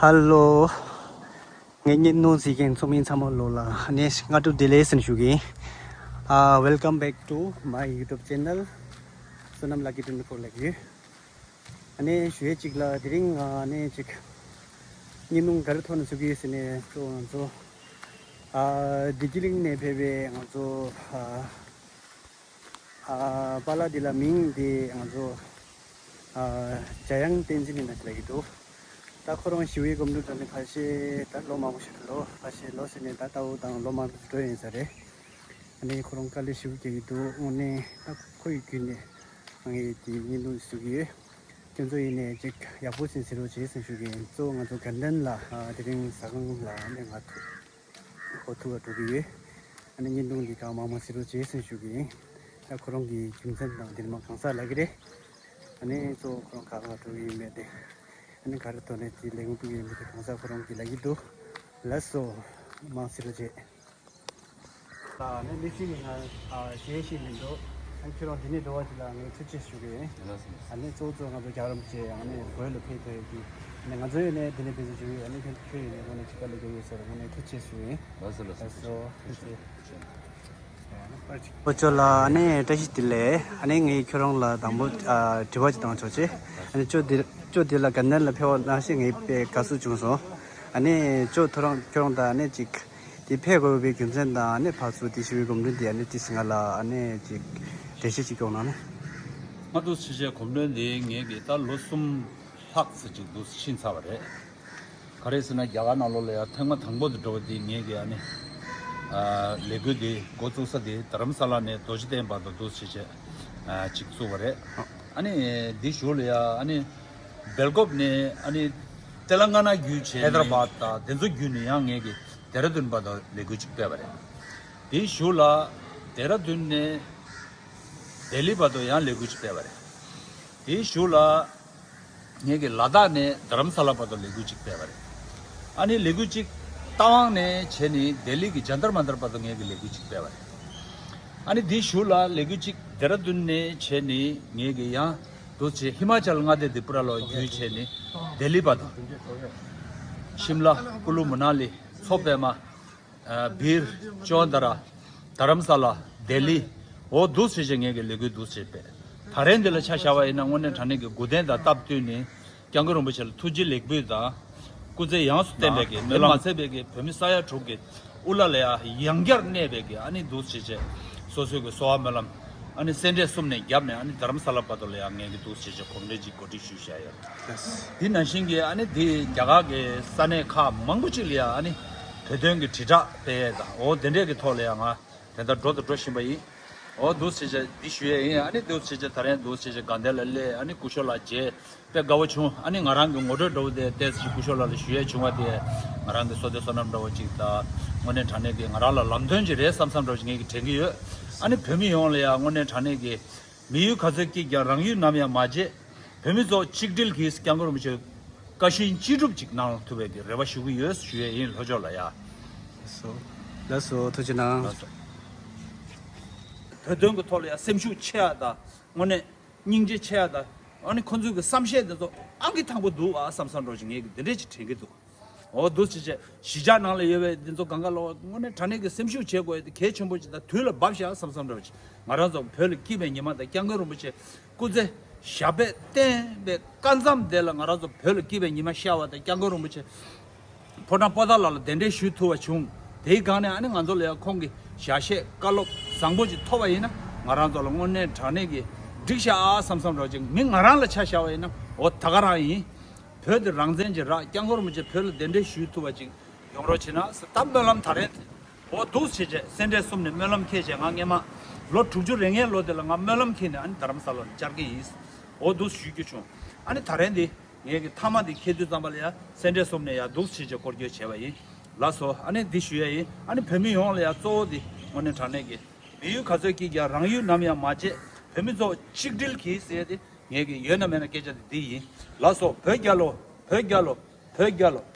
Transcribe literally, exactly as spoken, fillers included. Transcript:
ཧེ་ལོ། ངའི་བརྙན་ཐུང་གཟིགས་མཁན་ཚོགས་མི་ཚང་མ་ལོ་ལ་ཨ་ནི་སྔ་དྲོ་བདེ་ལེགས་ཟེར་ཞུ་གི་ཡིན། ཨ། Welcome back to my YouTube channel Sonam Lucky twenty four ལབ་ཀྱི་ཡོད། ཨ་ནི་ཞུ་ཡས་གཅིག་ལ་དེ་རིང་ང་ཨ་ནི་གཅིག་བརྙན་ཐུང་ག་རེ་ཐོག་ནས་བཟོ་གི་ཡོད་ཟེར་ནས་གཙོ་བོ་ང་ཚོ་ཨ་བདེ་སྐྱིད་གླིང་ནས་ཕེབས་པའི་ང་ཚོ་ཨ། ཨ། པཱ་ལགས་འདི་ལ་མིང་འདི་ང་ཚོ་ཨ། འཇམ་དབྱངས་བསྟན་འཛིན་ཡིན་ན་ལབ་ཀྱི་འདུག་ད་ཁོ་རང་ཞི་བའི་སྒོམ་སྒྲུབ་དང་ནི་ཕལ་ཆེར་ད་ལོ་མང་པོ་ཞིག་འགྲོ་ལོ་ཕལ་ཆེར་ལོ་ཟེར་ནས་ད་ལྟ་བུ་དང་ལོ་མང་པོ་འགྲོ་ཡིན་ས་རེད། ཨ་ནི་ཁོ་རང་དཀའ་ལས་ཞེ་པོ་རྒྱག་གི་འདུག་དངོས་གནས་ད་ཁོ་ཡི་བརྒྱུད་ནས་ང་ཡི་དེ་བརྙན་ཐུང་བཟོ་གི་ཡོད། ཁྱོད་ཚོ་ཡིན་ནས་ཅིག་ཡག་པོ་ཞིག་གཟིགས་རོགས་བྱེད་ཟེར་ཞུ་གི་ཡིན། གཙོ་བོ་ང་ཚོ་དགའ་ལྡན་ལ་ཨ། དེ་རིང་ཟ་ཁང་ལ་ཨ་ནི་ང་ཐུག་ཁོ་ཐུག་ག་འགྲོ་གི་ཡོད། ཨ་ནི་བརྙན་ཐུང་འདི་གང་མང་མང་གཟིགས་རོགས་བྱེད་ཟེར་ཞུ་གི་ཡིན། ད་ཁོ་རང་གི་རྒྱུ་མཚན་དང་འདིར་མ་གང་ཟག་ལབ་ཀྱི་རེད། ཨ་ནི་གཙོ་བོ་ཁོ་རང་ག་ག་འགྲོ་གི་ཡིན་མེད་དེ། ཨ་ནི་ག་རེ་ཐོག་ནས་དེ་ལས་འགུལ་སྤྲོད་ཀྱི་ཡིན་མེད་དེ་གང་ཟག་ཁོ་རང་གིས་ལབ་ཀྱི་འདུག་ལགས་སོ། མང་གཟིགས་རོགས་བྱེད། ཨ་ནི་དམིགས་བསལ་གྱི་ང་ཞེ་ཤེས་མི་འདུག་ཨ་ཁྱོད་རང་འདི་ནས་འགྲོ་བ་ཅིག་ལ་ངས་ཐུགས་རྗེ་ཆེ་ཞུ་གི་ཡིན། ལགས་སོ། ཨ་ནི་གཙོ་བོ་གཙོ་བོ་ང་ཚོ་རྒྱལ་བ་རིན་པོ་ཆེ་ཨ་ནི་བོད་ལ་ཕེབས་ཐུབ་ཡོད་ཀྱི། ཨ་ནི་ང་ཚོ་ཡོད་ནས་འདི་ནས་ཕེབས་ཚུལ་ཞུ་གི་ཡོད། ཨ་ནི་ཁྱོད་ཁྱོད་ཡོད་ནས་དངོས་གནས་ཅིག་དཀའ་ལས་རྒྱག་ཡོད་ཟེར་དངོས་གནས་ཐུགས་རྗེ་ཆེ་ཞུ་གི་ཡིན། ལགས་སོ་ལགས་སོ། ལགས་སོ། ཐུགས་རྗེ་ཆེ། ཨོ་ཅོ་ལགས་ཨ་ནི་བཀྲ་ཤིས་བདེ་ལེགས། ཨ་ནི་ངས་ཁྱོད་རང་ལ་དང་པོ་ཨ་དྲི་བ་ཅིག་བཏང་ཆོག་ཅེས། ཨ་ནི་ཅོ་འདི་ཅོ་འདི་ལ་དགའ་ལྡན་ལ་ཕེབས་པ་ནང་བཞིན་ངས་དཔེ་དགའ་བསུ་བྱུང་སོང་། ཨ་ནི་ཅོ་ཐོ་རངས་ཁྱོད་རང་དང་ཨ་ནི་ཅིག་དེ་ཕེབས་དགོས་པའི་རྒྱུ་མཚན་དང་ཨ་ནི་ཕར་ཚུར་དེ་ཞི་བའི་སྒོམ་སྒྲུབ་འདི་ཨ་ནི་ཏིས་ང་ལ་ཨ་ནི་ཅིག་འགྲེལ་བཤད་ཅིག་སྐྱོང་གནང་ན། ང་ཚོ་ཕྱི་རྒྱལ་གོམ་བགྲོད་འདི་ངས་ཀྱི་ད་ལོ་གསུམ་ལྷག་ཙམ་ཅིག་འདུག་ཕྱིན་ཚར་བ་རེད། ག་རེ་ཟེར་ན་རྒྱ་གར་ནང་ལོགས་ལ་ཡང་ཐེངས་མ་དང་པོ་དུ་འགྲོ་བ་དེ་ངས་ཀྱི་ཨ་ནི་ཨ་ལས་འགུལ་དེ་འགོ་བཙུགས་ས་དེ་རྡ་རམ་ས་ལ་ནས་རྡོ་རྗེ་གདན་བར་དུ་འདུག་ཕྱིན་ཆད་ཨ་ཅིག་བཙུགས་པ་རེད། ཨ་ནི་འདི་གཞུག་ལ་ཡང་ཨ་ནི་སྦེལ་ཀོབ་ནས་ཨ་ནི་ཏེ་ལང་ག་ན་བརྒྱུད་བྱས་ཧེ་དར་བཱད་དང་དེ་ཚོ་བརྒྱུད་ནས་ཡང་ངས་ཀྱི་ལྡེ་ར་ལྡུན་བར་དུ་ལས་འགུལ་ཅིག་སྤེལ་བ་རེད། དེའི་གཞུག་ལ་ལྡེ་ར་ལྡུན་ནས་ལྡི་ལི་བར་དུ་ཡང་ལས་འགུལ་ཅིག་སྤེལ་བ་རེད། དེའི་གཞུག་ལ་ངས་ཀྱི་ལ་དྭགས་ནས་རྡ་རམ་ས་ལ་བར་དུ་ལས་འགུལ་ཅིག་སྤེལ་བ་རེད། ཨ་ནི་ལས་འགུལ་ཅིག་རྟ་དབང་ནས་བྱས་ནས་ལྡི་ལི་གི་ཇན་ཏར་མན་ཏར་བར་དུ་ངས་ཀྱི་ལས་འགུལ་ཅིག་སྤེལ་བ་རེད། ཨ་ནི་དེའི་གཞུག་ལ་ལས་འགུལ་ཅིག་ལྡེ་ར་ལྡུན་ནས་བྱས་ནས་ངས་ཀྱི་ཡང་དུ་བྱས་ཧི་མ་ཅལ་མངའ་སྡེ་ཏི་པུ་ར་ལ་བརྒྱུད་བྱས་ནས་ལྡི་ལི་བར་དུ། ཤིམ་ལ། ཀུ་ལུ་མ་ན་ལི། མཚོ་པད་མ། ཨ་སྦིར། ཅོན་ཏ་ར། རྡ་རམ་ས་ལ། ལྡི་ལི། འོ་འདུག་བྱས་བྱས་ངས་ཀྱི་ལས་འགུལ་འདུག་བྱས་པས། ད་རེས་འདི་ལ་ཆ་བཞག་པ་ཡིན་ན་དངོས་གནས་དྲང་གནས་ཀྱི་སྒོ་གདན་དང་སྟབས་བསྟུན་ནས་སྐྱབས་མགོན་རིན་པོ་ཆེ་ལ་ཐུགས་རྗེ་ལེགས་འབུལ་དང་། སྐུ་ཚེ་ཡང་སུ་བརྟན་པའི་གི་སྨོན་ལམ་མ་ཚད་པའི་གི་བོད་མི་ས་ཡ་དྲུག་གི་དབུ་བླ་ལ་ཡང་ཡང་བསྐྱར་གནས་པའི་གི་ཨ་ནི་འདུག་བྱས་བྱས་སོ་སོའི་གི་གསོལ་བ་སྨོན་ལམ་ཨ་ནི་སེ་འབྲས་གསུམ་ནས་བརྒྱབ་ནས་ཨ་ནི་རྡ་རམ་ས་ལ་བར་དུ་ལ་ཡང་ངས་ཀྱི་འདུག་བྱས་བྱས་གོམ་བགྲོད་ཅིག་གོ་སྒྲིག་ཞུས་བཞག་ཡོད། འདི་ནང་བཞིན་གྱི་ཨ་ནི་འདི་རྒྱ་གར་གྱི་ས་གནས་ཁག་མང་པོ་ཅིག་ལ་ཡང་ཨ་ནི་བོད་དོན་གྱི་དྲིལ་བསྒྲགས་སྤེལ་ཡས་དང་འོ་དེ་འདྲས་ཀྱི་ཐོག་ལ་ཡང་ང་དེ་ལྟར་འགྲོ་དང་འགྲོ་བཞིན་པ་ཡིན། འོ་འདུག་བྱས་བྱས་འདི་ཞུ་ཡས་ཡིན། ཨ་ནི་འདུག་བྱས་བྱས་ད་རེས་འདུག་བྱས་བྱས་དགའ་ལྡན་ལ་སླེབས་ཨ་ནི་སྐུ་ཞབས་ལགས་མཇལ་དཔེ་དགའ་བོ་བྱུང་། ཨ་ནི་ང་རང་གི་ངོ་སྤྲོད་འདྲ་བོ་དེ་ཏོག་ཙམ་སྐུ་ཞབས་ལགས་ལ་ཞུ་ཡས་བྱུང་བ་དེ་ང་རང་གི་བསོད་བདེ་བསོད་ནམས་འདྲ་བོ་ཅིག་དང་དངོས་གནས་དྲང་གནས་ཀྱི་ང་རང་ལ་ལམ་སྟོན་ཅིག་རེད་བསམ་བསམ་འདྲ་བོ་ཅིག་ངས་ཀྱི་དྲན་གྱི་ཡོད། ཨ་ནི་བོད་མི་ཡོངས་ལ་ཡང་དངོས་གནས་དྲང་གནས་ཀྱི་མི་ཡུལ་ག་ཚོད་སྐྱིད་ཀྱང་རང་ཡུལ་ནམ་ཡང་མ་བརྗེད། བོད་མི་ཚོ་ཆིག་སྒྲིལ་གྱིས་སྐྱབས་མགོན་རིན་པོ་ཆེ་བཀའ་བཞིན་ཅི་སྒྲུབ་ཅིག་གནང་ཐུབ་པའི་གི་རེ་བ་ཞུ་གི་ཡོད་ཞུ་ཡས་ཡིན་ལྷོ་ཕྱོགས་ལ་ཡ། ལགས་སོ། ལགས་སོ་ཐུགས་རྗེ་གནང་། ལགས་སོ། བོད་དོན་གྱི་ཐོག་ལ་ཡ་སེམས་ཤུགས་ཆེ་ཡ་དང་དངོས་གནས་སྙིང་རྗེ་ཆེ་ཡ་དང་ཨ་ནི་ཁོང་ཚོའི་གི་བསམ་ཤེས་དེ་ཚོ་ཨང་ཀི་དང་པོ་འདུག་ཨ་བསམ་བསམ་འདྲ་བོ་ཅིག་ངས་གི་འདི་འདྲས་ཅིག་དྲན་གི་འདུག་འོ་འདུག་ཅི་བྱས་གཞིས་ཆགས་ནང་ལ་ཡོད་པའི་འདི་ཚོ་གང་ག་ལོ་དངོས་གནས་དྲང་གནས་ཀྱི་སེམས་ཤུགས་བྱེད་དགོས་ཡ་དེ་གལ་ཆེན་པོ་ཅིག་དང་དུས་ལ་བབས་ཤག་བསམ་བསམ་འདྲ་བོ་ཅིག་ང་རང་ཚོ་བོད་ལ་སྐྱིད་པའི་ཉི་མ་དང་སྐྱབས་མགོན་རིན་པོ་ཆེ་སྐུ་ཚེ་ཞབས་པད་བརྟན་པའི་སྐབས་མཚམས་དེ་ལ་ང་རང་ཚོ་བོད་ལ་སྐྱིད་པའི་ཉི་མ་ཤར་བ་དང་སྐྱབས་མགོན་རིན་པོ་ཆེ་ཕོ་བྲང་པོ་ཏཱ་ལ་ལ་གདན་འདྲེན་ཞུ་ཐུབ་པ་བྱུང་། དེའི་སྒང་ནས་ཨ་ནི་ང་ཚོ་ལ་ཡང་ཁོང་གི་ཞལ་བཞེས་བཀའ་སློབ་བཟང་པོ་ཅིག་ཐོབ་པ་ཡིན་ན་ང་རང་ཚོ་ལ་དངོས་གནས་དྲང་གནས་ཀྱི་འགྲིག་ཤག་ཨ་བསམ་བསམ་འདྲ་བོ་ཅིག་མི་ང་རང་ལ་ཆ་བཞག་པ་ཡིན་ན་འོ་ད་ག་རང་ཡིན། བོད་དེ་རང་བཙན་གྱི་རག་སྐྱབས་མགོན་རིན་པོ་ཆེ་བོད་ལ་གདན་འདྲེན་ཞུ་ཐུབ་པ་ཅིག་ཡོང་རོགས་བྱེད་ན་ཟེར་ད་སྨོན་ལམ་ད་རེས་འོ་འདུག་བྱས་བྱས་སེ་འབྲས་གསུམ་ནས་སྨོན་ལམ་འཁྱེར་བྱས་ང་སྔས་མ་ལོ་དྲུག་ཅུ་རེ་ལྔའི་ལོ་དེ་ལ་ང་སྨོན་ལམ་འཁྱེར་ནས་ཨ་ནི་རྡ་རམ་ས་ལ་ལ་བཅར་གྱི་ཡིན། འོ་འདུག་ཞུ་རྒྱུ་བྱུང་། ཨ་ནི་ད་རེས་འདི་ངས་ཀྱི་མཐའ་མ་འདི་འཁྱེར་དུས་ཙམ་པ་ལ་ཡ་སེ་འབྲས་གསུམ་ནས་ཡ་འདུག་བྱས་བྱས་སྐོར་སྐྱོད་བྱས་པ་ཡིན། ལགས་སོ། ཨ་ནི་འདི་ཞུ་ཡ་ཡིན། ཨ་ནི་བོད་མི་ཡོངས་ལ་ཡ་གཙོ་བོ་འདི་དངོས་གནས་དྲང་གནས་ཀྱི་མི་ཡུལ་ག་ཚོད་སྐྱིད་ཀྱང་རང་ཡུལ་ནམ་ཡང་མ་བརྗེད། བོད་མི་ཚོ་གཅིག་སྒྲིལ་གྱིས་ཟེར་ཡ་དེ་ངས་ཀྱི་ཡོད་ན་མེད་ན་སྐད་ཆ་དེ་འདི་ཡིན། ལགས་སོ། བོད་རྒྱལ་ལོ། བོད་རྒྱལ་ལོ། བོད་རྒྱལ་ལོ།